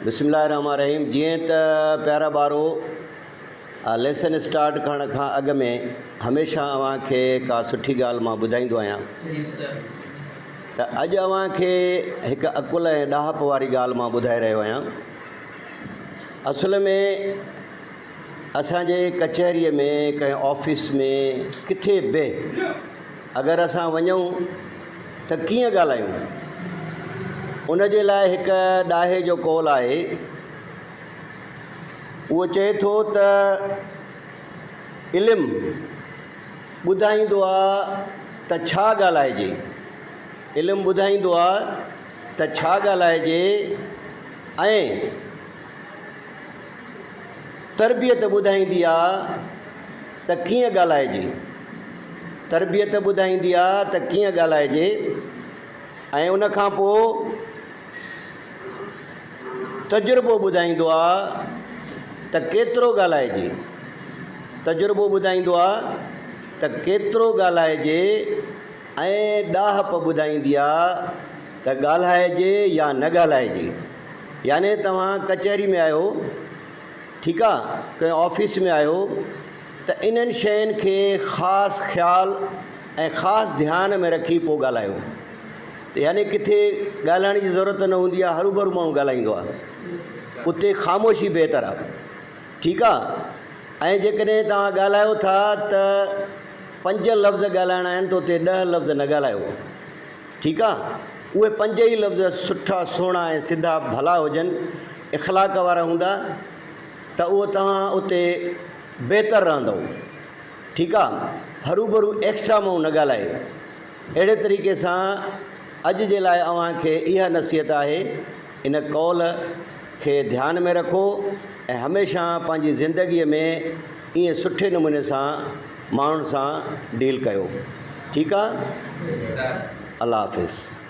بسم الله الرحمٰن الرحيم جيئن ته پيارا ٻارو ليسن اسٽارٽ ڪرڻ کان اڳ ۾ هميشه اوهان کي ڪا سٺي ڳالهه مان ٻڌائيندو آهيان ته اڄ اوهان کي هڪ عقل ۽ ڏاهپ واري ڳالهه مان ٻڌائي رهيو آهيان. اصل ۾ اسان جي ڪچهريء ۾ ڪنهن آفيس ۾ ڪٿي به اگر اسان وڃون ته ڪيئن ڳالهايون ان جي لاء هڪ ڏاهي جو قول آهي اهو چئي ٿو ته علم ٻڌائيندو آ ته ڇا ڳالهائجي علم ٻڌائيندو آ ته ڇا ڳالهائجي ۽ تربيت ٻڌائيندي آ ته ڪيئن ڳالهائجي. تربيت ٻڌائيندي آ ته ڪيئن ڳالهائجي ۽ ان کان پوء تجربو ٻڌائيندو آ ته ڪيترو ڳالهائجي. تجربو ٻڌائيندو آ ته ڪيترو ڳالهائجي ۽ ڏاهپ ٻڌائيندي آ ته ڳالهائجي يا نه ڳالهائجي. يعني توهان ڪچهري ۾ آهيو ٺيڪ آ ڪنهن آفيس ۾ آهيو ته انهن شين کي خاص خيال ۽ خاص ڌيان ۾ رکي پوء ڳالهايو يعني ڪٿي ڳالهائڻ جي ضرورت نه هوندي آهي هروڀرو ماڻهو ڳالهائيندو آهي اتي خاموشي بهتر آهي ٺيڪ آ ۽ جيڪڏهن توهان ڳالهايو ٿا ته پنج لفظ ڳالهائڻا آهن ته اتي ڏهه لفظ نه ڳالهايو ٺيڪ آ اهي پنج ئي لفظ سٺا سهڻا ۽ سڌا ڀلا هجن اخلاق وارا هوندا ته اهو توهان اتي بهتر رهندؤ ٺيڪ آ هروڀرو ايڪسٽرا ماڻهو نه ڳالهائي اهڙي طريقي سان اڄ جي لاء اوهان کي اها نصيحت آهي ان قول کي ڌيان ۾ رکو ۽ هميشه پنهنجي زندگيء ۾ ائين سٺي نموني سان ماڻهن سان ڊيل ڪيو ٺيڪ آ الله حافظ.